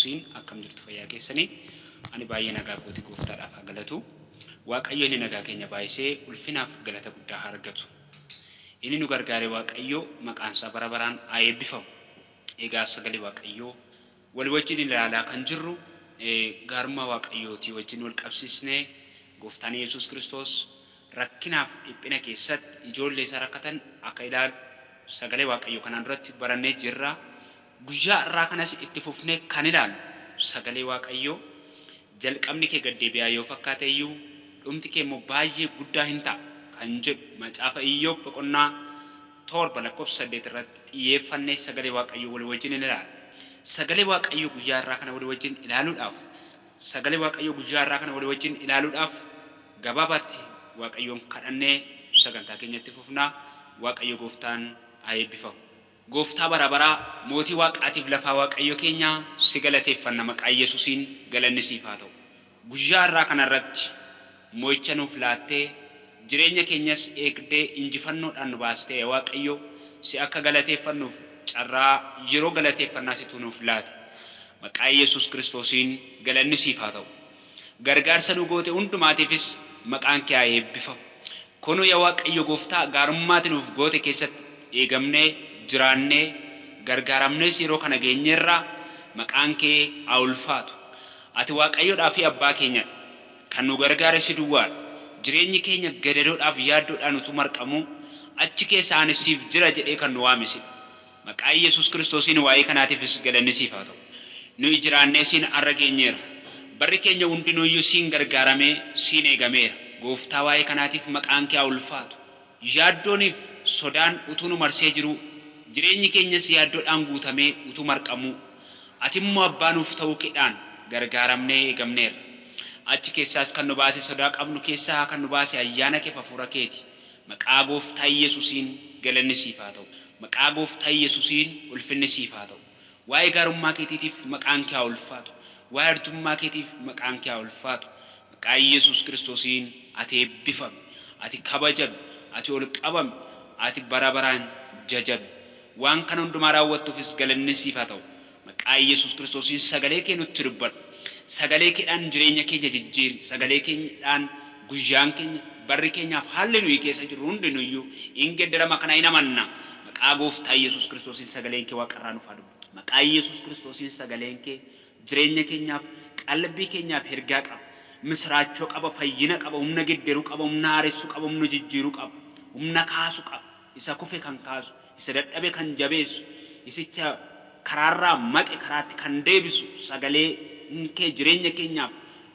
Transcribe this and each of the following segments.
Kiristoosiin akkam jirtu fayyaa keessanii? Ani baay'ee nagaa kooti, gooftaadhaaf haa galatu. Waaqayyo inni nagaa keenya baay'isee ulfinaaf galata guddaa haa argatu. Inni nu gargaare Waaqayyo maqaan isaa bara baraan haa eebbifamu. Egaa sagalee Waaqayyoo wal wajjin ilaalaa kan jirru gaarummaa Waaqayyootii wajjin wal qabsiisnee gooftaan Yesuus Kiristoos rakkinaaf dhiphina keessatti ijoollee isaa rakkatan akka ilaalu sagalee Waaqayyoo kanaan duratti barannee jirra. Guyyaa irraa kanas itti fufnee kan ilaallu sagalee Waaqayyoo jalqabni kee gad deebi'aa yoo fakkaate iyyuu dhumti kee immoo baay'ee guddaa hin ta'a kan jedhu macaafa Iyyoob boqonnaa 7 lakkoofsa 8 irratti xiyyeeffannee sagalee Waaqayyoo walii wajjin in ilaalla. Sagalee Waaqayyoo guyyaa irraa kana walii wajjin ilaaluudhaaf sagalee Waaqayyoo guyyaa irraa kana walii wajjin ilaaluudhaaf gabaabaatti Waaqayyoon kadhannee sagantaa keenyatti fufnaa. Waaqayyo gooftaan haa eebbifamu. Gooftaa bara baraa, mootii waaqaatiif lafaa Waaqayyo keenya si galateeffanna, maqaa Yesuusiin galanni siif haa ta'u. Guyyaa har'aa kana irratti mo'icha nuuf laattee jireenya keenyas eegdee injifannoodhaan nu baastee yaa Waaqayyo si akka galateeffannuuf carraa yeroo galateeffannaa situ nuuf laate. Maqaa Yesuus Kiristoosiin galanni siif haa ta'u. Gargaarsa nu goote hundumaatiifis maqaan kee haa eebbifamu. Kunoo yaa Waaqayyo gooftaa gaarummaa ati nuuf goote keessatti eegamnee, jiraannee, gargaaramnees yeroo kana geenyeerraa, maqaan kee haa ulfaatu. Ati Waaqayyoodhaa fi abbaa keenyadha. Kan nu gargaare si duwwaadha. Jireenyi keenya gadadoodhaaf yaaddoodhaan utuu marqamuu, achi keessaa ani siif jira jedhee kan nu waame sidha. Maqaa Yesuus Kiristoosiin waa'ee kanaatiifis galanni siif haa ta'u. Nuyi jiraannee siin har'a geenyeerra. Barri keenya hundinuuyyuu siin gargaaramee, siin eegameera. Gooftaa waa'ee kanaatiif maqaan kee haa ulfaatu. Yaaddooniif sodaan utuu nu marsee jiruu, jireenyi keenyas yaaddoodhaan guutamee utuu marqamuu, atimmoo abbaa nuuf ta'uu keedhaan gargaaramnee eegamneerra. Achi keessaas kan nu baase sodaa qabnu keessaa kan nu baase ayyaana keef hafuura keeti. Maqaa gooftaa Yesuusiin galanni siif haa ta'u. Maqaa gooftaa Yesuusiin ulfinni siif haa ta'u. Waa'ee gaarummaa keetiitiif maqaan kee haa ulfaatu. Waa'ee arjummaa keetiif maqaan kee haa ulfaatu. Maqaa Yesuus Kiristoosiin ati eebbifami. Ati kabajami. Ati ol qabami. Ati bara baraan jajami. Waan kana hundumaa raawwattuufis galanni siif haa ta'u. Maqaa Yesuus Kiristoosiin sagalee kee nutti dubbadhu. Sagalee keedhaan jireenya keenya jijjiiri. Sagalee keenyadhaan guyyaan keenya, barri keenyaaf haalli nuyi keessa jirru hundinuyyuu in geddarama, kana in amanna. Maqaa gooftaa Yesuus Kiristoosiin sagaleen kee waaqarraa nuuf haa dubbatu. Maqaa Yesuus Kiristoosiin sagaleen kee jireenya keenyaaf, qalbii keenyaaf ergaa qaba. Misiraachoo qaba, fayyina qaba, humna gedderuu qaba, humna haaressuu qaba, humna jijjiiruu qaba, humna kaasu qaba. Isa kufe kan kaasu, isa dadhabe kan jabeessu, isicha karaarraa maqe karaatti kan deebisu sagalee kee jireenya keenyaaf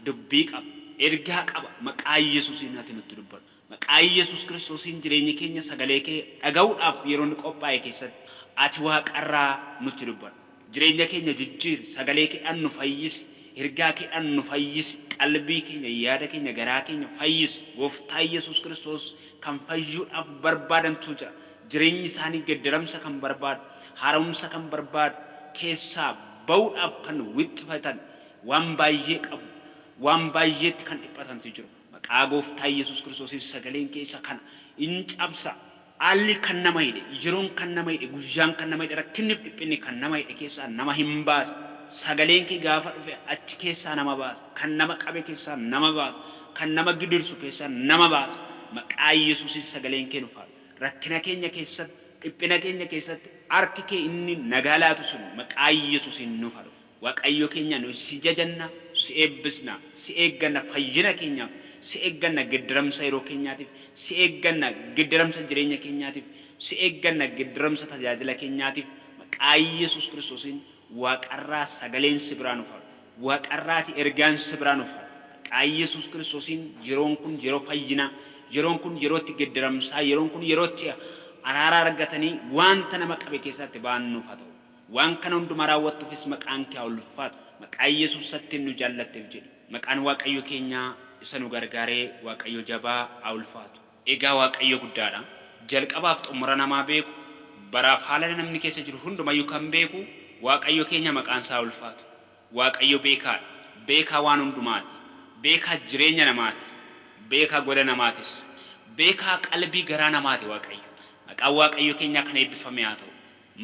dubbii qaba, ergaa qaba. Maqaa Yesuusiin ati nutti dubbadhu. Maqaa Yesuus Kiristoosiin jireenyi keenya sagalee kee dhaga'uudhaaf yeroo inni qophaa'e keessatti ati waaqarraa nutti dubbadhu. Jireenya keenya jijjiiri, sagalee keedhaan nu fayyisi, ergaa keedhaan nu fayyisi, qalbii keenya, yaada keenya, garaa keenya fayyisi. Gooftaa Yesuus Kiristoos kan fayyuudhaaf barbaadantu jira. Jireenyi isaanii geddaramsa kan barbaadu, haaromsa kan barbaadu, keessaa ba'uudhaaf kan wixxifatan, waan baay'ee qabu, waan baay'eetti kan dhiphatantu jiru. Maqaa gooftaa Yesuus Kiristoosiin sagaleen kee isa kana in cabsa. Haalli kan nama hidhe, yeroon kan nama hidhe, guyyaan kan nama hidhe, rakkinniif dhiphinni kan nama hidhe keessaa nama hin baasa. Sagaleen kee gaafa dhufe achi keessaa nama baasa. Kan nama qabe keessaa nama baasa. Kan nama gidirsu keessaa nama baasa. Maqaa Yesuusiin sagaleen kee nuuf haa dhufu. Rakkina keenya keessatti, dhiphina keenya keessatti harki kee inni nagaa laatu sun maqaa Yesuusiin nuuf haa dhufu. Waaqayyo keenya nuyi si jajanna, si eebbisna, si eegganna fayyina keenyaaf, si eegganna geddaramsa yeroo keenyaatiif, si eegganna geddaramsa jireenya keenyaatiif, si eegganna geddaramsa tajaajila keenyaatiif. Maqaa Yesuus Kiristoosiin waaqarraa sagaleen si biraa nuuf haa dhufu. Waaqarraati ergaan si biraa nuuf haa dhufu. Maqaa Yesuus Kiristoosiin yeroon kun yeroo fayyinaa, yeroon kun yeroo itti geddaramsaa, yeroon kun yeroo itti araara argatanii wanta nama qabe keessaatti ba'an nuuf haa ta'u. Waan kana hundumaa raawwattuufis maqaan kee haa ulfaatu. Maqaa Yesuus sattiin nu jaallatteef jedhi. Maqaan Waaqayyo keenyaa isa nu gargaaree Waaqayyo jabaa haa ulfaatu. Egaa Waaqayyo guddaadha. Jalqabaaf xumura namaa beeku, baraaf haala namni keessa jiru hundumayyuu kan beeku Waaqayyo keenya maqaan isaa haa ulfaatu. Waaqayyo beekaadha. Beekaa waan hundumaati. Beekaa jireenya namaati. Beekaa gola namaatis. Beekaa qalbii garaa namaati Waaqayyo. Maqaan Waaqayyo keenyaa kan eebbifame haa ta'u.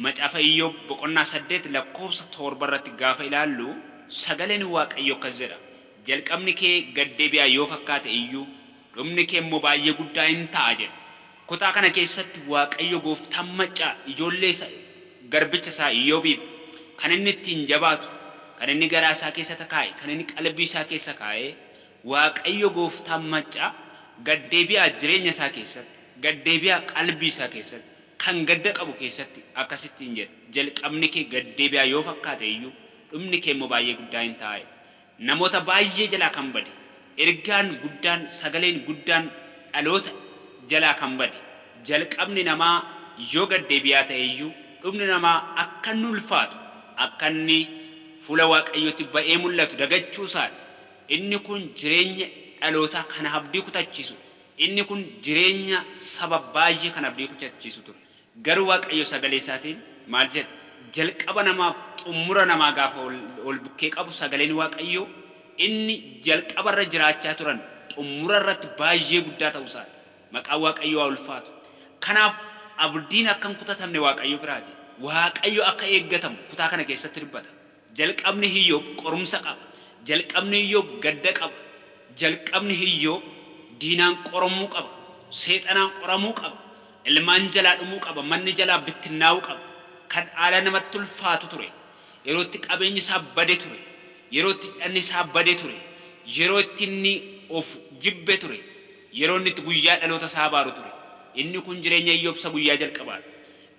Macaafa Iyyoob boqonnaa 8 lakkoofsa 7 irratti gaafa ilaallu, Sagaleen Waaqayyo akkas jedha. Jalqabni kee gaddeebi'aa yoo fakkaate iyyuu, dhumni kee immoo baay'ee guddaa hin ta'a jedha. Kutaa kana keessatti Waaqayyo gooftaan maccaa ijoollee isa garbicha isaa Iyyoobiif kan inni ittiin jabaatu, kan inni garaa isaa keessa kaa'e, kan inni qalbii isaa keessa kaa'e, Waaqayyo gooftaan maccaa gaddeebi'aa jireenya isaa keessatti, gaddeebi'aa qalbii isaa keessatti, kan gadda qabu keessatti akkasittiin jedha. Jalqabni kee gaddeebi'aa yoo fakkaate iyyuu, dhumni kee immoo baay'ee guddaa hin ta'a. Namoota baay'ee jalaa kan bade, ergaan guddaan, sagaleen guddaan dhaloota jalaa kan bade, jalqabni namaa yoo gaddeebi'aa ta'e iyyuu, dhumni namaa akka inni ulfaatu, akka inni fuula Waaqayyootti ba'ee mul'atu dagachuu isaati. Inni kun jireenya dhalootaa kan abdii kutachiisu. Inni kun jireenya saba baay'ee kan abdii kutachiisu ture. Garuu Waaqayyo sagalee isaatiin maal jedha? Jalqaba namaaf xumura namaa gaafa ol bukkee qabu, sagaleen Waaqayyoo inni jalqabarra jiraachaa turan xumura irratti baay'ee guddaa ta'uu isaati. Maqaan Waaqayyoo haa ulfaatu. Kanaaf abdiin akka hin kutatamne Waaqayyo biraati. Waaqayyo akka eeggatamu kutaa kana keessatti dubbata. Jalqabni Hiyyoob qorumsa qaba. Jalqabni Hiyyoob gadda qaba. Jalqabni Hiyyoob diinaan qoramuu qaba. Seexanaan qoramuu qaba. Ilmaan jalaa dhumuu qaba. Manni jalaa bittinnaa'uu qaba. Kan haala namatti ulfaatu ture. Yeroo itti qabeenyi isaa bade ture. Yeroo itti dhanni isaa bade ture. Yeroo itti inni of jibbe ture. Yeroo inni itti guyyaa dhaloota isaa abaaru ture. Inni kun jireenya Iyyoob isa guyyaa jalqabaati.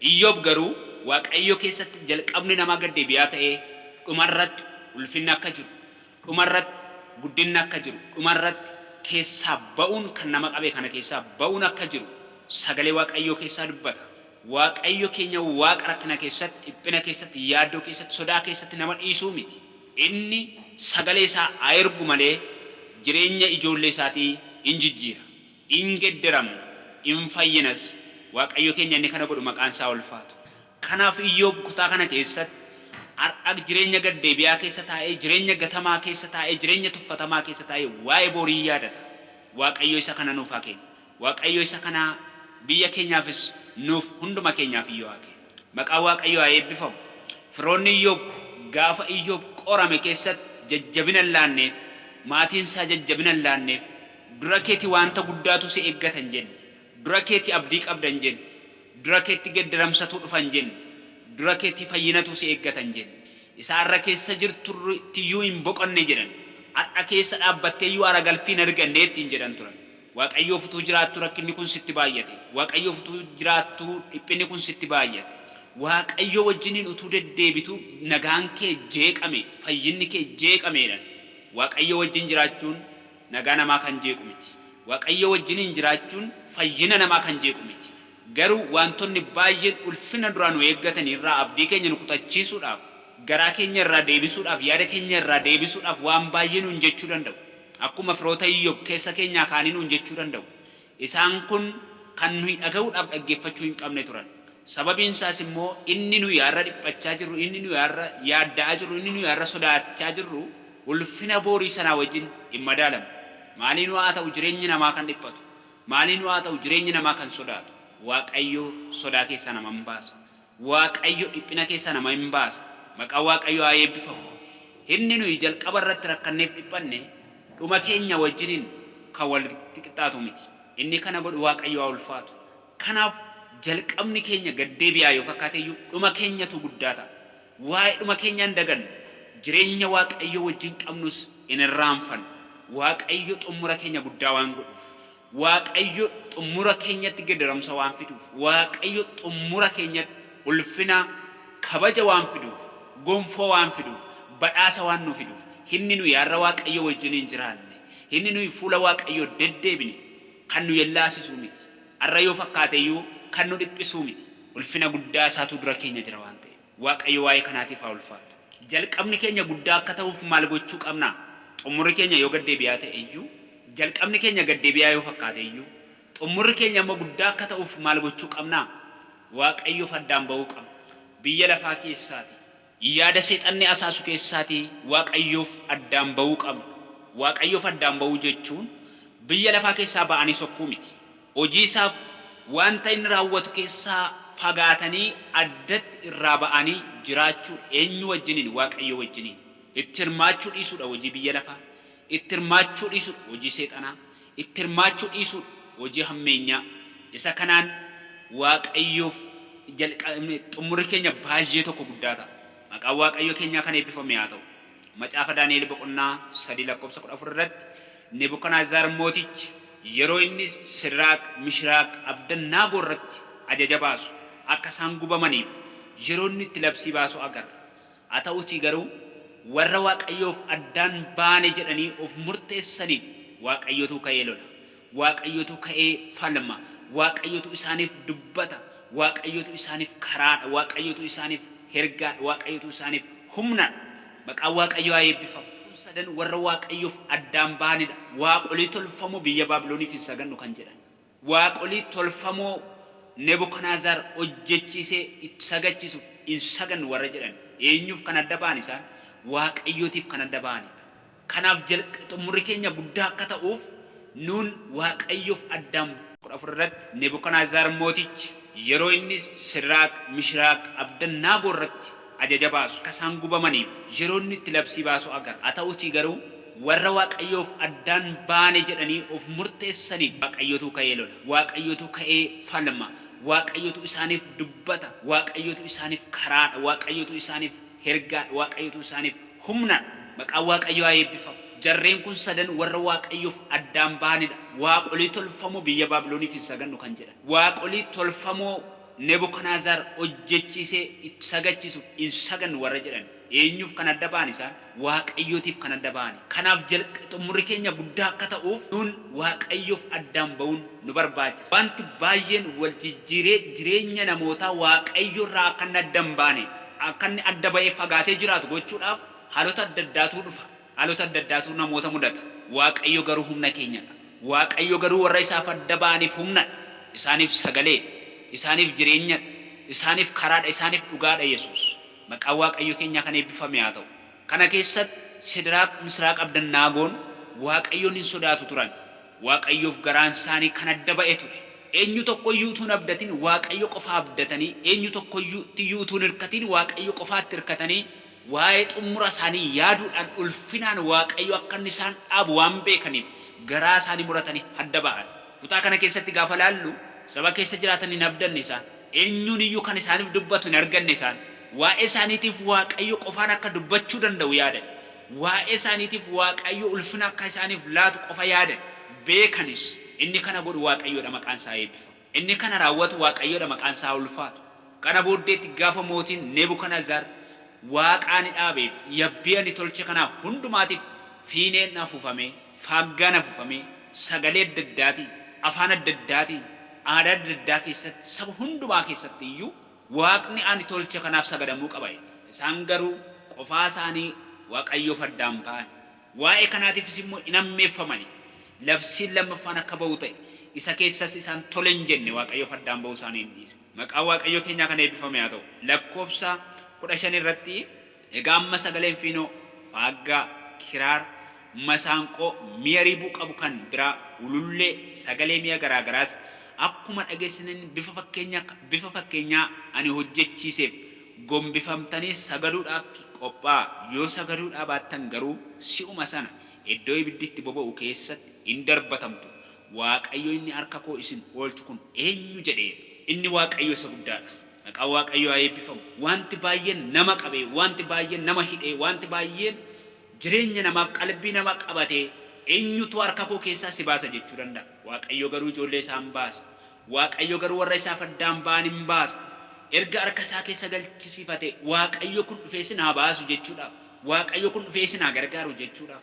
Iyyoob garuu Waaqayyo keessatti jalqabni namaa gaddeebi'aa ta'ee, dhumarratti ulfinni akka jiru, dhumarratti guddinni akka jiru, dhumarratti keessaa ba'uun kan nama qabe kana keessaa ba'uun akka jiru sagalee Waaqayyoo keessaa dubbata. Waaqayyo keenya Waaqa rakkina keessatti, dhiphina keessatti, yaaddoo keessatti, sodaa keessatti nama dhiisuu miti. Inni sagalee isaa haa ergu malee jireenya ijoollee isaatii in jijjiira. In gedderamna, in fayyinas. Waaqayyo keenya inni kana godhu maqaan isaa ulfaatu. Kanaaf Iyyoob kutaa kana keessatti har'a jireenya gaddeebi'aa keessa taa'ee, jireenya gatamaa keessa taa'ee, jireenya tuffatamaa keessa taa'ee waa'ee borii yaadata. Waaqayyo isa kana nuuf haa kennu. Waaqayyo isa kana biyya keenyaafis nuuf hunduma keenyaaf iyyuu haa kennu. Maqaan Waaqayyoo haa eebbifamu. Firoonni Iyyoob gaafa Iyyoob qorame keessatti jajjabina hin laanneef, maatiin isaa jajjabina hin laanneef, dura keeti wanta guddaatu si eeggata hin jenne. Dura keeti abdii qabda hin jenne. Dura keetti geddaramsatu dhufa hin jenne. Dura keetti fayyinatu si eeggata hin jenne. Isa har'a keessa jirtuttiyyuu hin boqonne jedhan. Har'a keessa dhaabbatteeyyuu haara galfii hin arganne ittiin jedhan turan. Waaqayyoof utuu jiraattu rakkinni kun sitti baay'ate. Waaqayyoof utuu jiraattu dhiphinni kun sitti baay'ate. Waaqayyo wajjiniin utuu deddeebitu nagaan kee jeeqame, fayyinni kee jeeqameedhan. Waaqayyo wajjin jiraachuun nagaa namaa kan jeequ miti. Waaqayyo wajjiniin jiraachuun fayyina namaa kan jeequ miti. Garuu wantoonni baay'een ulfina duraa nu eeggatan irraa abdii keenya nu kutachiisuudhaaf, garaa keenya irraa deebisuudhaaf, yaada keenya irraa deebisuudhaaf waan baay'ee nuun jechuu danda'u. Akkuma firoota Iyyoob keessa keenyaa kaanii nuun jechuu danda'u. Isaan kun kan nuyi dhaga'uudhaaf dhaggeeffachuu hin qabne turan. Sababiin isaas immoo inni nuyi har'a dhiphachaa jirru, inni nuyi har'a yaadda'aa jirru, inni nuyi har'a sodaachaa jirru ulfina boorii sanaa wajjin hin madaalamu. Maaliin haa ta'u jireenyi namaa kan dhiphatu? Maaliin haa ta'u jireenyi namaa kan sodaatu? Waaqayyo sodaa keessaa nama hin baasa. Waaqayyo dhiphina keessaa nama hin baasa. Maqaan Waaqayyoo haa eebbifamu. Inni nuyi jalqaba irratti rakkanneef dhiphanne dhuma keenya wajjiniin kan wal qixxaatu miti. Inni kana godhu Waaqayyo haa ulfaatu. Kanaaf jalqabni keenya gaddeebi'aa yoo fakkaate iyyuu, dhuma keenyatu guddaa ta'a. Waa'ee dhuma keenyaa hin dagannu. Jireenya Waaqayyo wajjin qabnus hin irraanfannu. Waaqayyo xumura keenya guddaa waan godhuuf. Waaqayyo xumura keenyatti geddaramsa waan fiduuf. Waaqayyo xumura keenyatti ulfina kabaja waan fiduuf, gonfoo waan fiduuf, badhaasa waan nu fiduuf, inni nuyi har'a Waaqayyo wajjiniin jiraanne, inni nuyi fuula Waaqayyoo deddeebine kan nu yellaasisuu miti. Har'a yoo fakkaate iyyuu kan nu dhiphisuu miti. Ulfina guddaa isaatu dura keenya jira waan ta'eef. Waaqayyo waa'ee kanaatiif haa ulfaatu. Jalqabni keenya guddaa akka ta'uuf maal gochuu qabna? Xumurri keenya yoo gaddeebi'aa ta'e iyyuu, jalqabni keenya gaddeebi'aa yoo fakkaate iyyuu, xumurri keenya immoo guddaa akka ta'uuf maal gochuu qabna? Waaqayyoof addaan ba'uu qabna. Biyya lafaa keessaati, yaada seexanni asaasu keessaati Waaqayyoof addaan ba'uu qabna. Waaqayyoof addaan ba'uu jechuun biyya lafaa keessaa ba'anii sokkuu miti. Hojii isaaf wanta inni raawwatu keessaa fagaatanii addatti irraa ba'anii jiraachuu. Eenyu wajjiniin? Waaqayyo wajjiniin. Itti hirmaachuu dhiisuudha hojii biyya lafaa. Itti hirmaachuu dhiisuudha hojii seexanaa. Itti hirmaachuu dhiisuudha hojii hammeenyaa. Isa kanaan Waaqayyoof xumurri keenya baay'ee tokko guddaa ta'a. Maqaan Waaqayyo keenyaa kan eebbifame haa ta'u. Macaafa Daani'el boqonnaa 3 lakkoofsa 14 irratti Nebukadnezar mootichi yeroo inni Sidiraaq, Mishiraaq, Abdannaagoo irratti ajaja baasu akka isaan gubamaniif yeroo inni itti labsii baasu agarra. Haa ta'utii garuu warra Waaqayyoof addaan baane jedhanii of murteessaniif Waaqayyotu ka'ee lola. Waaqayyotu ka'ee falma. Waaqayyotu isaaniif dubbata. Waaqayyotu isaaniif karaadha. Waaqayyotu isaaniif hergaadha. Waaqayyotu isaaniif humnadha. Maqaan Waaqayyoo haa eebbifamu. Kun sadan warra Waaqayyoof addaan baanidha. Waaqolii tolfamoo biyya Baabiloniif hin sagannu kan jedhan. Waaqolii tolfamoo Nebukadnezar hojjechiisee itti sagachiisuuf hin sagannu warra jedhan. Eenyuuf kan adda ba'an isaan? Waaqayyootiif kan adda ba'anidha. Kanaaf xumurri keenya guddaa akka ta'uuf nuun Waaqayyoof addaan 14 irratti Nebukadnezar mootichi yeroo inni Sidiraaq, Mishiraaq, Abdannaagoo irratti ajaja baasu akka isaan gubamaniif yeroo inni itti labsii baasu agarra. Haa ta'utii garuu warra Waaqayyoof addaan baane jedhanii of murteessaniif Waaqayyotu ka'ee lola. Waaqayyotu ka'ee falma. Waaqayyotu isaaniif dubbata. Waaqayyotu isaaniif karaadha. Waaqayyotu isaaniif hergaadha. Waaqayyotu isaaniif humnadha. Maqaan Waaqayyoo haa eebbifamu. Jarreen kun sadan warra Waaqayyoof addaan baanidha. Waaqolii tolfamoo biyya Baabiloniif hin sagannu kan jedhan. Waaqolii tolfamoo Nebukadnezar hojjechiisee itti sagachiisuuf hin sagannu warra jedhan. Eenyuuf kan adda ba'an isaan? Waaqayyootiif kan adda ba'ani. Kanaaf xumurri keenya guddaa akka ta'uuf nuun Waaqayyoof addaan ba'uun nu barbaachisa. Wanti baay'een wal jijjiiree jireenya namootaa Waaqayyo irraa akka inni adda hin baane, akka inni adda ba'ee fagaatee jiraatu gochuudhaaf haalota adda addaatu dhufa. Haalota adda addaatu namoota mudata. Waaqayyo garuu humna keenyadha. Waaqayyo garuu warra isaaf adda ba'aniif humnadha. Isaaniif sagaleedha. Isaaniif jireenyadha. Isaaniif karaadha. Isaaniif dhugaadha Yesuus. Maqaan Waaqayyo keenyaa kan eebbifame haa ta'u. Kana keessatti Sidiraaq, Misiraaq, Abdannaagoon Waaqayyoon hin sodaatu turan. Waaqayyoof garaan isaanii kan adda ba'e ture. Eenyu tokkoyyuu utuu hin abdatin Waaqayyo qofa abdatanii, eenyu tokkoyyuu utuu hin hirkatin Waaqayyo qofaatti hirkatanii waa'ee xumura isaanii yaaduudhaan ulfinaan Waaqayyo akka inni isaan dhaabu waan beekaniif garaa isaanii muratanii adda ba'an. Kutaa kana keessatti gaafa laallu saba keessa jiraatan hin abdanne isaan. Eenyuun iyyuu kan isaaniif dubbatu hin arganne isaan. Waa'ee isaaniitiif Waaqayyo qofaan akka dubbachuu danda'u yaadan. Waa'ee isaaniitiif Waaqayyo ulfina akka isaaniif laatu qofa yaadan. Beekanis inni kana godhu Waaqayyoodha, maqaan isaa eebbifamu. Inni kana raawwatu Waaqayyoodha, maqaan isaa ulfaatu. Kana booddeetti gaafa mootiin Nebukadnezar Waaqa ani dhaabeef yabbii ani tolche kanaaf hundumaatiif fiineen afuufamee, faaggaan afuufamee, sagalee adda addaatiin, afaan adda addaatiin, aadaa adda addaa keessatti, saba hundumaa keessatti iyyuu Waaqni ani tolche kanaaf sagadamuu qaba jedhe. Isaan garuu qofaa isaanii Waaqayyoof addaan ba'an. Waa'ee kanaatiifis immoo hin hammeeffamani. Labsiin lammaffaan akka ba'u ta'e. Isa keessas isaan tole hin jenne, Waaqayyoof addaan ba'uu isaanii hin dhiisne. Maqaan Waaqayyo keenyaa kan eebbifame haa ta'u. Lakkoofsa 15 irratti egaa amma sagaleen fiinoo, faaggaa, kiraara, masaanqoo, mi'a ribuu qabu kan biraa, ulullee, sagalee mi'a garaa garaas akkuma dhageessaniin bifa fakkeenyaa ani hojjechiiseef gombifamtanii sagaduudhaaf qophaa'a. Yoo sagaduudhaa baattan garuu si'uma sana iddoo ibiddi itti boba'u keessatti in darbatamtu. Waaqayyo inni harka koo isin oolchu kun eenyu jedheera. Inni Waaqayyo isa guddaadha. Maqaan Waaqayyoo haa eebbifamu. Wanti baay'een nama qabee, wanti baay'een nama hidhee, wanti baay'een jireenya namaaf qalbii nama qabatee eenyutu harka koo keessaa si baasa jechuu danda'a. Waaqayyo garuu ijoollee isaa hin baasa. Waaqayyo garuu warra isaaf addaan ba'an hin baasa. Erga harka isaa keessa galchisiifate Waaqayyo kun dhufee isin haa baasu jechuudhaaf, Waaqayyo kun dhufee isin haa gargaaru jechuudhaaf,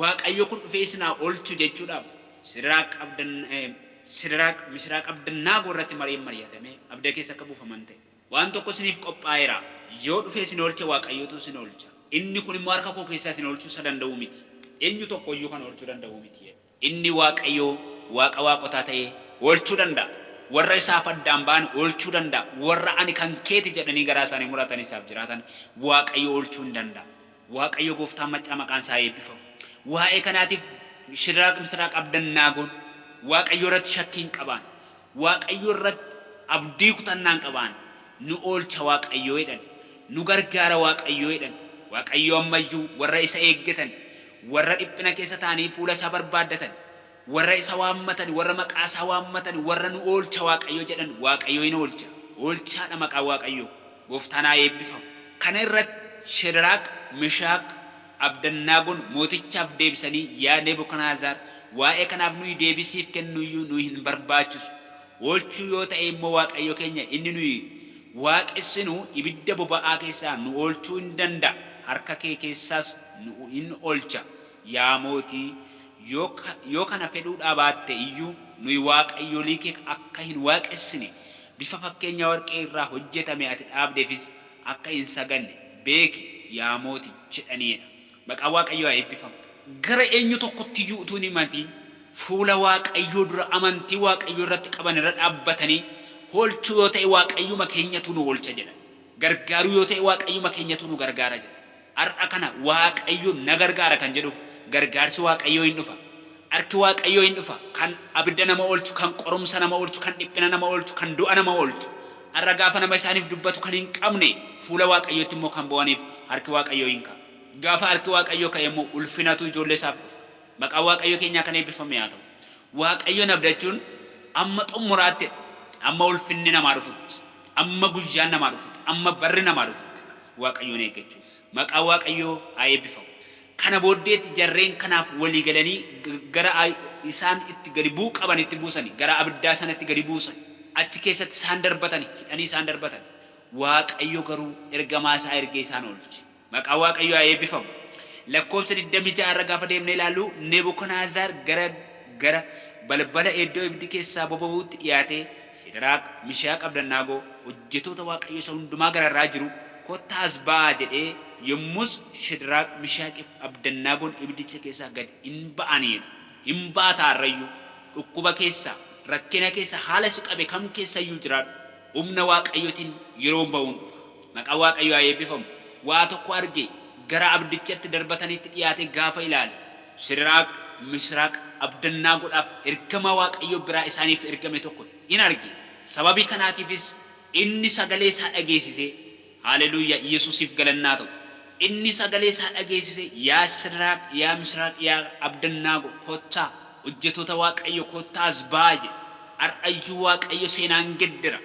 Waaqayyo kun dhufee isin haa oolchu jechuudhaaf Sidiraaq, Misiraaq, Abdannaagoo irratti mariin mari'atamee abidda keessa akka buufaman ta'e. Waan tokko isiniif qophaa'eera. Yoo dhufee isin oolche Waaqayyotu isin oolcha. Inni kun immoo harka koo keessaa isin oolchuu isa danda'u miti. Eenyu tokko iyyuu kan oolchuu danda'u miti. Inni Waaqayyo Waaqa waaqotaa ta'ee oolchuu danda'a. Warra isaaf addaan ba'an oolchuu danda'a. Warra ani kan keeti jedhanii garaa isaanii muratan isaaf jiraatan Waaqayyo oolchuu hin danda'a. Waaqayyo gooftaan maccaa maqaan isaa eebbifamu. Waa'ee kanaatiif Shidiraaq, Misiraaq, Abdannaagoon Waaqayyo irratti shakkii hin qabaan. Waaqayyo irratti abdii kutannaa hin qabaan. Nu oolcha Waaqayyo jedhan. Nu gargaara Waaqayyo jedhan. Waaqayyo ammayyuu warra isa eeggatan, warra dhiphina keessa ta'anii fuula isaa barbaaddatan, warra isa waammatan, warra maqaa isaa waammatan, warra nu oolcha Waaqayyo jedhan, Waaqayyo hin oolcha. Oolchaadha maqaa Waaqayyo. Gooftaan haa eebbifamu. Kana irratti Shediraaq, Mishaaq, Abdannaagoon mootichaaf deebisanii, yaa Nebukadnezar, waa'ee kanaaf nuyi deebisiif kennuyyuu nu hin barbaachisu. Oolchuu yoo ta'e immoo Waaqayyo keenya inni nuyi waaqessinu ibidda boba'aa keessaa nu oolchuu hin danda'a. Harka kee keessaas nu hin oolcha. Yaa mootii, yoo kana fedhuudhaa baatte iyyuu nuyi waaqayyolii kee akka hin waaqessine, bifa fakkeenya warqee irraa hojjetame ati dhaabdeefis akka hin saganne beeki yaa mooti jedhaniidha. Maqaan Waaqayyoo haa eebbifamu. Gara eenyu tokkotti iyyuu utuu hin himatiin fuula Waaqayyoo dura amantii Waaqayyoo irratti qaban irra dhaabbatanii, oolchuu yoo ta'e Waaqayyuma keenyatu nu oolcha jedhan. Gargaaruu yoo ta'e Waaqayyuma keenyatu nu gargaara jedhan. Har'a kana Waaqayyo na gargaara kan jedhuuf gargaarsi Waaqayyoo hin dhufa. Harki Waaqayyoo hin dhufa. Kan abidda nama oolchu, kan qorumsa nama oolchu, kan dhiphina nama oolchu, kan du'a nama oolchu. Har'a gaafa nama isaaniif dubbatu kan hin qabne, fuula Waaqayyootti immoo kan bo'aniif harki Waaqayyoo hin ka'a. Gaafa harki Waaqayyoo ka'e immoo ulfinatu ijoollee isaaf dhufa. Maqaan Waaqayyoo keenyaa kan eebbifame haa ta'u. Waaqayyoon abdachuun amma xumuraatti, amma ulfinni namaa dhufutti, amma guyyaan namaa dhufutti, amma barri namaa dhufutti Waaqayyoon eeggachuu. Maqaan Waaqayyoo haa eebbifamu. Kana booddeetti jarreen kanaaf walii galanii gara isaan itti gadi bu'uu qabanitti buusani, gara abiddaa sanatti gadi buusan. Achi keessatti isaan darbatani, hidhanii isaan darbatan. Waaqayyo garuu ergamaa isaa ergee isaan oolche. Maqaan Waaqayyoo haa eebbifamu. Lakkoofsa 26 irra gaafa deemnee ilaallu, Nebukadnezar gara balbala iddoo ibiddi keessaa boba'uutti dhiyaatee, Shediraaq, Mishaaq, Abdannaagoo, hojjetoota Waaqayyo isa hundumaa gararraa jiru, kottaa as ba'aa jedhee, yommus Shediraaq, Mishaaqiif Abdannaagoon ibiddicha keessaa gad hin ba'aniidha. Hin baata har'ayyuu. Dhukkuba keessa, rakkina keessa, haala si qabe kam keessayyuu jiraadhu. Humna Waaqayyootiin yeroon ba'uun dhufa. Maqaan Waaqayyoo haa eebbifamu. Waa tokko arge, gara abiddichatti darbataniitti dhiyaatee gaafa ilaale, Shediraaq, Mishaaq, Abdannaagoodhaaf ergamaa Waaqayyoo biraa isaaniif ergame tokko in arge. Sababii kanaatiifis inni sagalee isaa dhageessisee, haaleluyyaa, Yesuusiif galannaa ta'u. Inni sagalee isaa dhageessisee, yaa Shediraaq, yaa Mishaaq, yaa Abdannaago, kottaa, hojjetoota Waaqayyo, kottaa as ba'aa jedhe. Har'ayyuu Waaqayyo seenaa hin geddera.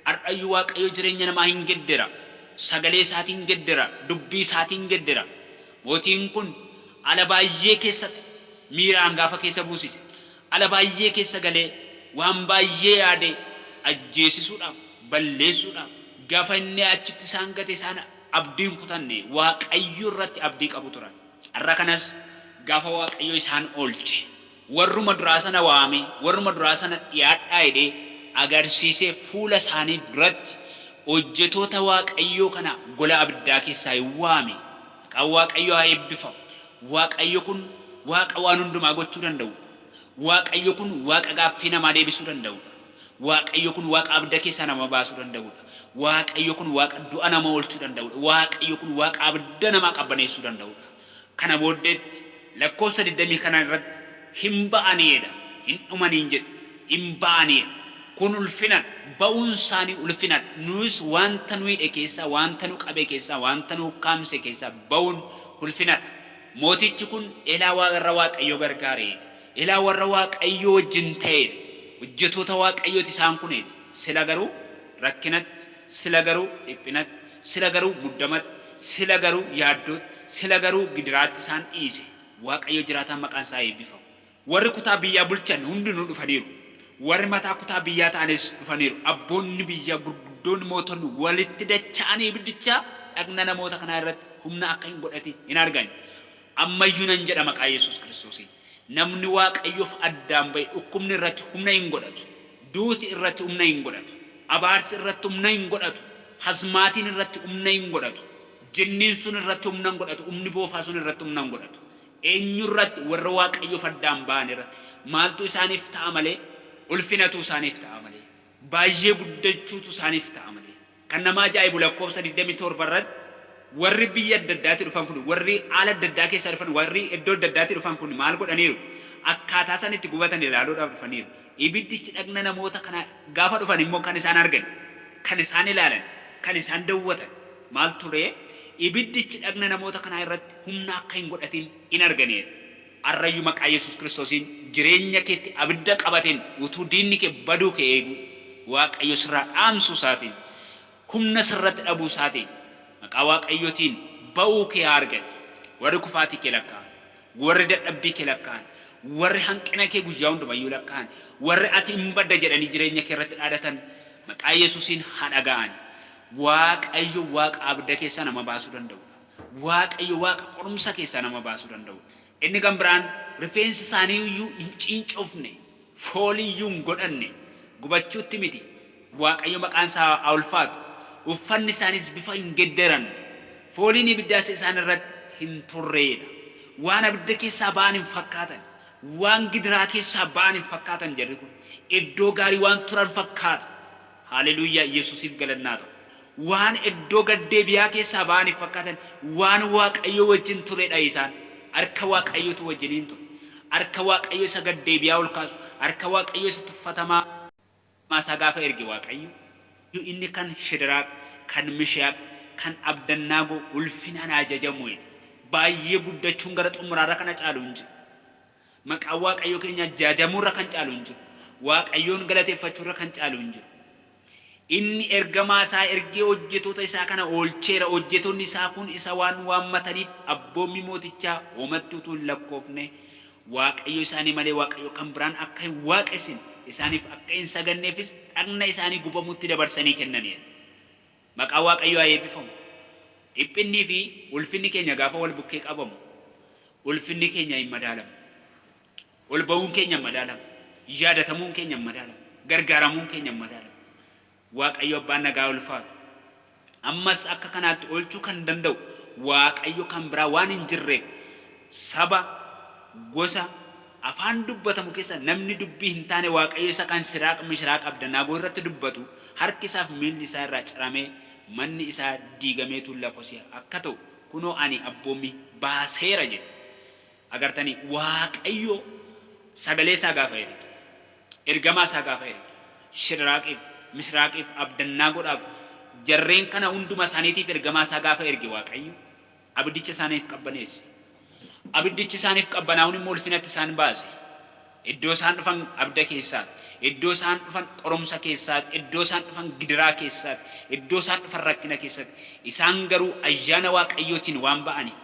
Har'ayyuu Waaqayyo jireenya namaa hin geddera. Sagalee isaatiin geddera, dubbii isaatiin geddera. Mootiin kun ala baay'ee keessa miiraan gaafa keessa buusise, ala baay'ee keessa galee waan baay'ee yaade ajjeesisuudhaaf, balleessuudhaaf gaafa inni achitti isaan gate, isaan abdiin kutanne, Waaqayyo irratti abdii qabu turan. Har'a kanas gaafa Waaqayyo isaan oolche, warruma duraa sana waame, warruma duraa sana dhiyaadhaa jedhee agarsiisee fuula isaanii duratti hojjetoota Waaqayyoo kana gola abiddaa keessaa hin waame. Maqaan Waaqayyoo haa eebbifamu. Waaqayyo kun Waaqa waan hundumaa gochuu danda'udha. Waaqayyo kun Waaqa gaaffii namaa deebisuu danda'udha. Waaqayyo kun Waaqa abidda keessaa nama baasuu danda'udha. Waaqayyo kun Waaqa du'a nama oolchuu danda'udha. Waaqayyo kun Waaqa abidda namaa qabbaneessuu danda'udha. Kana booddeetti lakkoofsa 20 kana irratti hin ba'aniidha. Hin dhumaniin jedhu. Hin ba'aniidha. Kun ulfinadha. Ba'uun isaanii ulfinadha. Nuyis wanta nu hidhe keessaa, wanta nu qabe keessaa, wanta nu ukkaamse keessaa ba'uun ulfinadha. Mootichi kun elaa warra Waaqayyo gargaareedha. Elaa warra Waaqayyo wajjin ta'eedha. Hojjetoota Waaqayyooti isaan kuneedha. Sila garuu rakkinatti, sila garuu dhiphinatti, sila garuu muddamatti, sila garuu yaaddootti, sila garuu gidiraatti isaan dhiise. Waaqayyo jiraataan maqaan isaa eebbifamu. Warri kutaa biyyaa bulchan hundinuu dhufaniiru. Warri mataa kutaa biyyaa ta'anis dhufaniiru. Abboonni biyyaa, gurguddoonni mootonni walitti dacha'anii ibiddicha dhagna namoota kanaa irratti humna akka hin godhatin hin argan. Ammayyuu nan jedha maqaa Yesuus Kiristoosiin. Namni Waaqayyoof addaan ba'e dhukkubni irratti humna hin godhatu. Duuti irratti humna hin godhatu. Abaarsi irratti humna hin godhatu. Hasmaatiin irratti humna hin godhatu. Jinniin sun irratti humna hin godhatu. Humni boofaa sun irratti humna hin godhatu. Eenyurratti? Warra Waaqayyoof addaan ba'an irratti. Maaltu isaaniif ta'a malee? Ulfinatu isaaniif ta'a malee. Baay'ee guddachuutu isaaniif ta'a malee. Kan nama ajaa'ibu lakkoofsa 27 irratti warri biyya adda addaatti dhufan kun, warri haala adda addaa keessaa dhufan, warri iddoo adda addaatti dhufan kun maal godhaniiru? Akkaataa isaan itti gubatan ilaaluudhaaf dhufaniiru. Ibiddichi dhagna namoota kana gaafa dhufan immoo kan isaan argan, kan isaan ilaalan, kan isaan dawwatan maal ture? Ibiddichi dhagna namoota kanaa irratti humna akka hin godhatin in arganeera. Arrayyuu maqaa Yesuus Kiristoosiin jireenya keetti abidda qabateen utuu diinni kee baduu kee eegu Waaqayyo sirraa dhaamsuu isaatiin, humna sirratti dhabuu isaatiin, maqaa Waaqayyootiin ba'uu kee haa argani. Warri kufaatii kee lakkaa'an, warri dadhabbii kee lakkaa'an, warri hanqina kee guyyaa hundumayyuu lakkaa'an, warri ati hin badda jedhanii jireenya kee irratti dhaadatan maqaa Yesuusiin haa dhaga'an. Waaqayyo Waaqa abidda keessaa nama baasuu danda'udha. Waaqayyo Waaqa qorumsa keessaa nama baasuu danda'udha. Inni kan biraan rifeensi isaanii iyyuu hin ciincofne, foolii iyyuu hin godhanne, gubachuutti miti. Waaqayyo maqaan isaa haa ulfaatu. Uffanni isaaniis bifa hin gedderanne. Fooliin ibiddaas isaan irratti hin turreedha. Waan abidda keessaa ba'an hin fakkaatan. Waan gidiraa keessaa ba'an hin fakkaatan jarri kun. Iddoo gaarii waan turan fakkaatu. Haaleluyyaa, Yesuusiif galannaa ta'u. Waan iddoo gaddeebi'aa keessaa ba'an hin fakkaatan, waan Waaqayyo wajjin turedha isaan. Harka Waaqayyootu wajjiniin ture. Harka Waaqayyo isa gaddeebi'aa ol kaasu, harka Waaqayyo isa tuffatamaa isaa gaafa erge Waaqayyo, inni kan Shediraaq, kan Mishaaq, kan Abdannaagoo ulfinaan ajajamu jedhe. Baay'ee guddachuun gara xumuraarra kana caalu hin jiru. Maqaan Waaqayyo keenya jajamuurra kan caalu hin jiru. Waaqayyoon galateeffachuurra kan caalu hin jiru. Inni ergamaa isaa ergee hojjetoota isaa kana oolcheera. Hojjetoonni isaa kun isa waan waammataniif abboommii mootichaa hoomatti utuu hin lakkoofne, Waaqayyo isaanii malee Waaqayyo kan biraan akka hin waaqessin, isaaniif akka hin saganneefis dhagna isaanii gubamutti dabarsanii kennaniiru. Maqaan Waaqayyoo haa eebbifamu. Dhiphinnii fi ulfinni keenya gaafa wal bukkee qabamu, ulfinni keenya hin madaalamu. Ol ba'uun keenya hin madaalamu. Yaadatamuun keenya hin madaalamu. Gargaaramuun keenya hin madaalamu. Waaqayyo abbaan nagaa ulfaatu. Ammas akka kanaatti oolchuu kan danda'u Waaqayyo kan biraa waan hin jirreef, saba, gosa, afaan dubbatamu keessa namni dubbii hin taane Waaqayyo isa kan Shiraaq, Mishiraaq, Abdanaagoo irratti dubbatu harki isaaf miilli isaa irraa ciramee manni isaa diigamee tuulla kosii akka ta'u kunoo ani abboommii baaseera jedhe. Agartanii, Waaqayyo sagalee isaa gaafa erge, ergamaa isaa gaafa erge, Shidraaqiif, Misraaqiif, Abdannaagoodhaaf, jarreen kana hunduma isaaniitiif ergamaa isaa gaafa erge Waaqayyo abiddicha isaaniif qabbaneesse. Abiddichi isaaniif qabbanaa'uun immoo ulfinatti isaan baase. Iddoo isaan dhufan abidda keessaati. Iddoo isaan dhufan qorumsa keessaati. Iddoo isaan dhufan gidiraa keessaati. Iddoo isaan dhufan rakkina keessatti. Isaan garuu ayyaana Waaqayyootiin waan ba'aniif,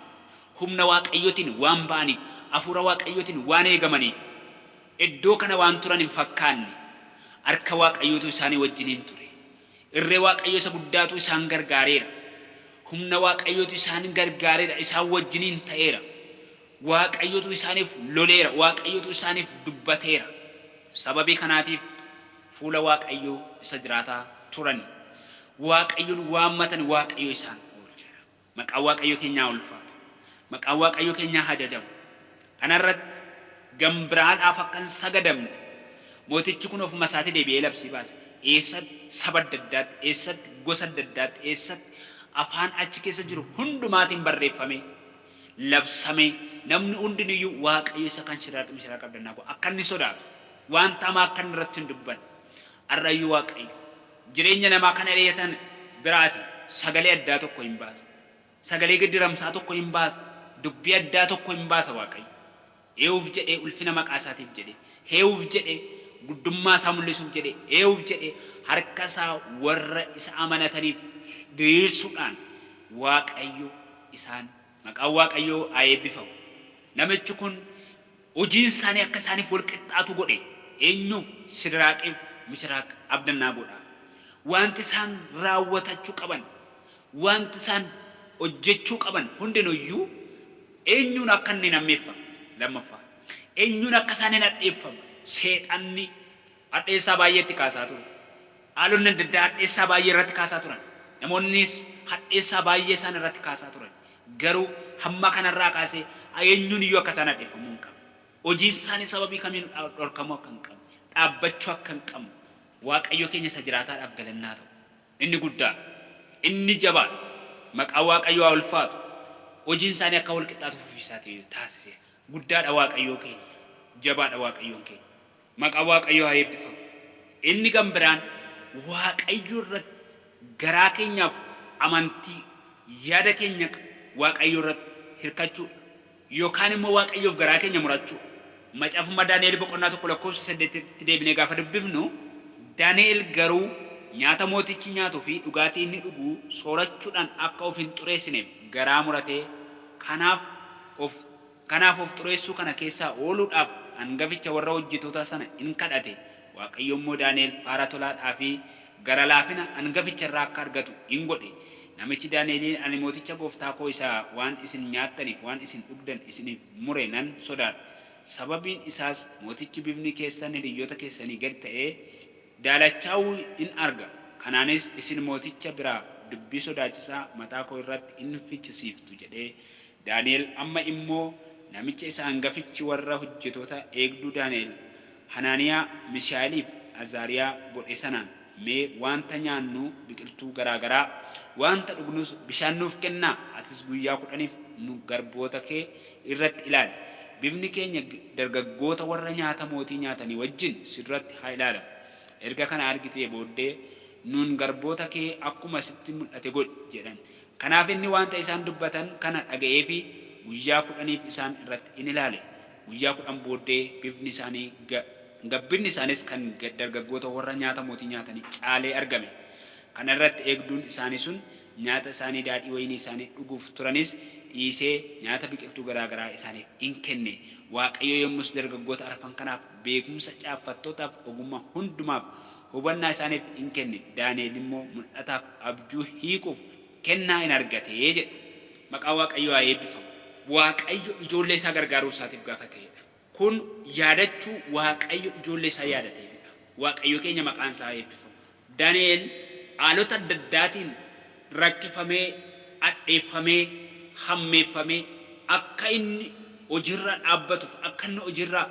humna Waaqayyootiin waan ba'aniif, hafuura Waaqayyootiin waan eegamaniif, iddoo kana waan turan hin fakkaanne. Harka Waaqayyootu isaanii wajjiniin ture. Irree Waaqayyo isa guddaatu isaan gargaareera. Humna Waaqayyootu isaan gargaareera. Isaan wajjiniin ta'eera. Waaqayyotu isaaniif loleera. Waaqayyotu isaaniif dubbateera. Sababii kanaatiif fuula Waaqayyoo isa jiraataa turani. Waaqayyoon waammatan, Waaqayyo isaan oolcheera. Maqaan Waaqayyo keenyaa ulfaatu. Maqaan Waaqayyo keenyaa hajajamu. Kanarratti gambiraadhaaf akka hin sagadamne mootichi kun ofuma isaatii deebi'ee labsii baase. Eessatti? Saba adda addaatti, eessatti? Gosa adda addaatti, eessatti? Afaan achi keessa jiru hundumaatiin barreeffamee, labsamee, namni hundinuyyuu Waaqayyo isa kan Shiraaq, Mishiraaq, Abdannaagoo akka inni sodaatu, wanta hamaa akka inni irratti hin dubbanne. Har'ayyuu Waaqayyo jireenya namaa kana dheeyatan biraati sagalee addaa tokko hin baasa. Sagalee gedderamsaa tokko hin baasa. Dubbii addaa tokko hin baasa Waaqayyo. Eewuuf jedhee ulfina maqaa isaatiif jedhee, heewuuf jedhee guddummaa isaa mul'isuuf jedhee, eewuuf jedhee harka isaa warra isa amanataniif diriirsuudhaan Waaqayyo isaan, maqaan Waaqayyoo haa eebbifamu. Namichi kun hojiin isaanii akka isaaniif wal qixxaatu godhe. Eenyuuf? Sidiraaqiif, Mishiraaq, Abdannaagoodhaaf. Wanti isaan raawwatachuu qaban, wanti isaan hojjechuu qaban hundinuyyuu eenyuun akka inni hin hammeeffamne, lammaffaa eenyuun akka isaan hin hadheeffamne. Seexanni hadheessaa baay'eetti kaasaa ture. Haalonni adda addaa hadheessaa baay'ee irratti kaasaa turan. Namoonnis hadheessaa baay'ee isaan irratti kaasaa turan. Garuu hamma kanarraa kaasee eenyuun iyyuu akka isaan hadheeffamuu hin qabne, hojiin isaanii sababii kamiin dhorkamuu akka hin qabne, dhaabbachuu akka hin qabne. Waaqayyo keenya isa jiraataadhaaf galannaa ta'u. Inni guddaa, inni jabaa, maqaan Waaqayyoo haa ulfaatu. Hojiin isaanii akka wal qixxaatu ofiisaatii taasise. Guddaadha Waaqayyoo keenya, jabaadha Waaqayyoon keenya. Maqaan Waaqayyoo haa eebbifamu. Inni kan biraan Waaqayyo irratti garaa keenyaaf amantii Yaada keenya Waaqayyo irratti hirkachuudha. Yookaan immoo Waaqayyoof garaa keenya murachuudha. Macaafuma Daani'el boqonnaa 1 lakkoofsa 8tti deebinee gaafa dubbifnu, Daani'el garuu nyaata mootichi nyaatuu fi dhugaatii inni dhugu soorachuudhaan akka of hin xureessineef garaa muratee, kanaaf of kanaaf of xureessuu kana keessaa ooluudhaaf angaficha warra hojjetootaa sana in kadhate, Waaqayyo immoo Daani'el faara tolaadhaa fi gara-laafina angaficha irraa akka argatu in godhe. Namichi Daani'eliin, Ani mooticha gooftaa koo isa waan isin nyaattaniif waan isin dhugdan isiniif mure nan sodaadha, sababiin isaas mootichi bifni keessan hiriyyoota keessanii gad ta'ee daalachaa'uu in arga, kanaanis isin mooticha biraa dubbii sodaachisaa mataa koo irratti in fichisiiftu jedhee Daani'el amma immoo namicha isa angafichi warra hojjetoota eegduu Daani'el, Hanaaniyaa, Mishaa'elii fi Azaariyaa godhe sanaan, Mee wanta nyaannu biqiltuu garaa garaa, wanta dhugnus bishaan nuuf kennaa, atis guyyaa kudhaniif nu garboota kee irratti ilaali, bifni keenya dargaggoota warra nyaata mootii nyaatanii wajjin si duratti haa ilaalamu! Erga kana argitee booddee, nuun garboota kee akkuma sitti mul'ate godhi! jedhan. Kanaaf inni wanta isaan dubbatan kana dhaga'eefii, guyyaa kudhaniif isaan irratti in ilaale, guyyaa 10 booddee bifni isaanii gabbinni isaaniis kan dargaggoota warra nyaata mootii nyaatanii caalee argame. Kana irratti eegduun isaanii sun nyaata isaanii daadhii wayinii isaanii dhuguuf turanis dhiisee nyaata biqiltuu garaa garaa isaaniif in kenne. Waaqayyo yommus dargaggoota arfan kanaaf beekumsa, caaffattootaaf ogummaa hundumaaf hubannaa isaaniif in kenne, Daani'el immoo mul'ataaf abjuu hiikuuf kennaa in argate jedha. Maqaan Waaqayyoo haa eebbifamu. Waaqayyo ijoollee isaa gargaaruu isaatiif gaafa ka'edha. Kun yaadachuu Waaqayyo ijoollee isaa yaadateefidha. Waaqayyo keenya maqaan isaa haa eebbifamu. Daani'el haalota adda addaatiin rakkifamee, hadheeffamee, hammeeffamee akka inni hojiirraa dhaabbatuuf, akka inni hojiirraa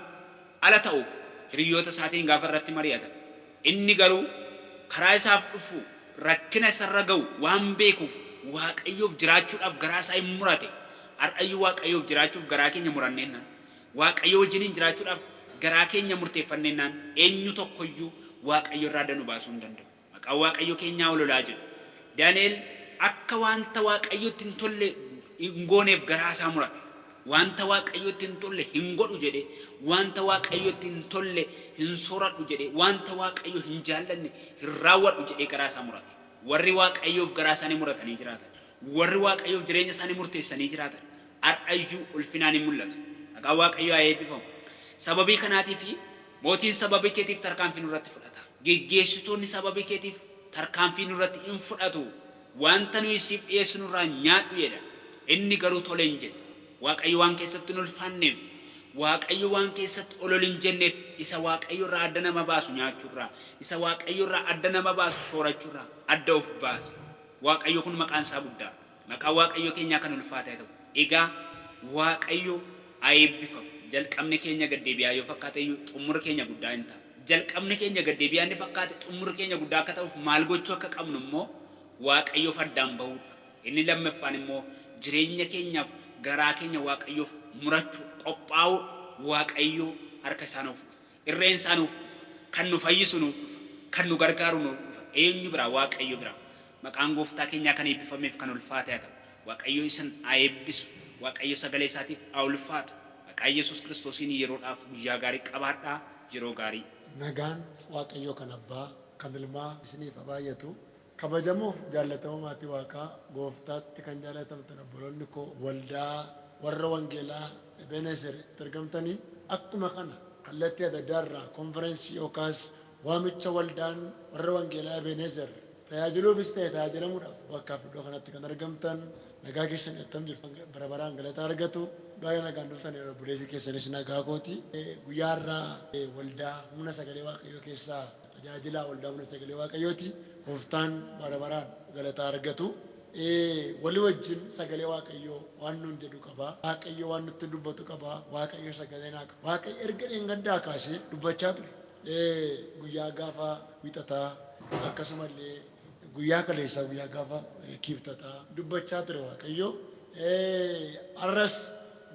ala ta'uuf hiriyyoota isaatiin gaafa irratti mari'atan, inni garuu karaa isaaf dhufu rakkina isarra ga'u waan beekuuf Waaqayyoof jiraachuudhaaf garaa isaa in murate. Har'ayyuu Waaqayyoof jiraachuuf garaa keenya muranneennaan, Waaqayyo wajjiniin jiraachuudhaaf garaa keenya murteeffanneennaan eenyu tokkoyyuu Waaqayyo irraa adda nu baasuu hin danda'u. Maqaan Waaqayyo keenyaa ol ol haa jedhu. Daani'el akka wanta Waaqayyotti hin tolle hin gooneef garaa isaa murate. Wanta Waaqayyotti hin tolle hin godhu jedhee, wanta Waaqayyotti hin tolle hin sooradhu jedhee, wanta Waaqayyo hin jaallanne hin raawwadhu jedhee garaa isaa murate. Warri Waaqayyoof garaa isaanii muratanii jiraatan, warri Waaqayyoof jireenya isaanii murteessanii jiraatan har'a iyyuu ulfinaan in mul'atu. Maqaan Waaqayyoo haa eebbifamu. Sababii kanaatiif mootiin sababii keetiif tarkaanfii nurratti fudhata. Geggeessitoonni sababii keetiif tarkaanfii nurratti in fudhatu. Wanta nuyi siif dhi'eessinu irraa nyaadhu jedhan. Inni garuu tole hin jenne. Waaqayyo waan keessatti hin ulfaanneef, Waaqayyo waan keessatti ol ol hin jenneef, isa Waaqayyo irraa adda nama baasu nyaachuu irraa, isa Waaqayyo irraa adda nama baasu soorachuu irraa adda of baase. Waaqayyo kun maqaan isaa guddaa dha. Maqaan Waaqayyo keenyaa kan ulfaate haa ta'u. Egaa Waaqayyo haa eebbifamu. Jalqabni keenya gad deebi'aa yoo fakkaate iyyuu xummurri keenya guddaa in ta'a. Jalqabni keenya gad deebi'aa inni fakkaate xummurri keenya guddaa akka ta'uuf maal gochuu akka qabnu immoo Waaqayyoof addaan ba'uu dha. Inni lammaffaan immoo jireenya keenyaaf garaa keenya Waaqayyoof murachuu dha, qophaa'uu dha. Waaqayyo harka isaa nuuf dhufa. Irreen isaa nuuf dhufa. Kan nu fayyisu nuuf dhufa. Kan nu gargaaru nuuf dhufa. Eenyu biraa? Waaqayyo biraa. Maqaan Gooftaa keenyaa kan eebbifameef kan ulfaate haa ta'u. Waaqayyo isin haa eebbisu. Waaqayyo sagalee isaatiif haa ulfaatu. Maqaa Yesuus Kiristoosiin yeroodhaaf guyyaa gaarii qabaadhaa. Yeroo gaarii. Nagaan Waaqayyoo kan Abbaa, kan Ilmaa isiniif haa baay'atu. Kabajamoof jaallatamoo maatii Waaqaa, Gooftaatti kan jaalatamtan obboloonni koo waldaa warra wangeelaa Ebenezer itti argamtanii, akkuma kana kallattii adda addaa irraa konferensii yookaas waamicha waldaan warra wangeelaa Ebenezer tajaajiluufis ta'e tajaajilamuudhaaf bakkaaf iddoo kanatti kan argamtan nagaa keessanii attam jirtu? Bara baraan galata argatu. Baga nagaan dhuftan obboleessi keessanis nagaa kooti. Guyyaa har'aa waldaa humna sagalee Waaqayyoo keessaa tajaajilaa waldaa humna sagalee Waaqayyooti. Gooftaan bara baraan galata argatu. Walii wajjin sagalee Waaqayyoo waan nuun jedhu qaba. Waaqayyo waan nutti dubbatu qaba. Waaqayyo sagalee naa qaba. Waaqayyo erga dheengaddaa kaasee dubbachaa ture. Guyyaa gaafa Wiixataa akkasuma illee guyyaa kaleessaa guyyaa gaafa Kiibxataa dubbachaa ture Waaqayyo. Har'as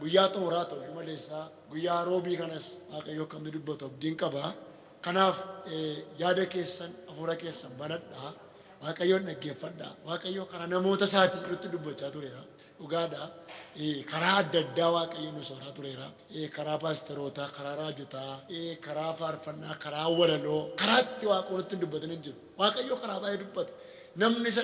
guyyaa xumuraa ta'u iyyuu maleessaa guyyaa Roobii kanas Waaqayyo akka inni dubbatu abdiin qaba. Kanaaf yaada keessan, hafuura keessan banadhaa. Waaqayyoon dhaggeeffadhaa. Waaqayyo karaa namoota isaatiin nutti dubbachaa tureera. Dhugaadha. Karaa adda addaa Waaqayyo nu sooraa tureera. Karaa paasterootaa, karaa raajotaa, karaa faarfannaa, karaa walaloo, karaa itti Waaqayyo nutti hin dubbatin hin jiru. Waaqayyo karaa baay'ee dubbata. Namni isa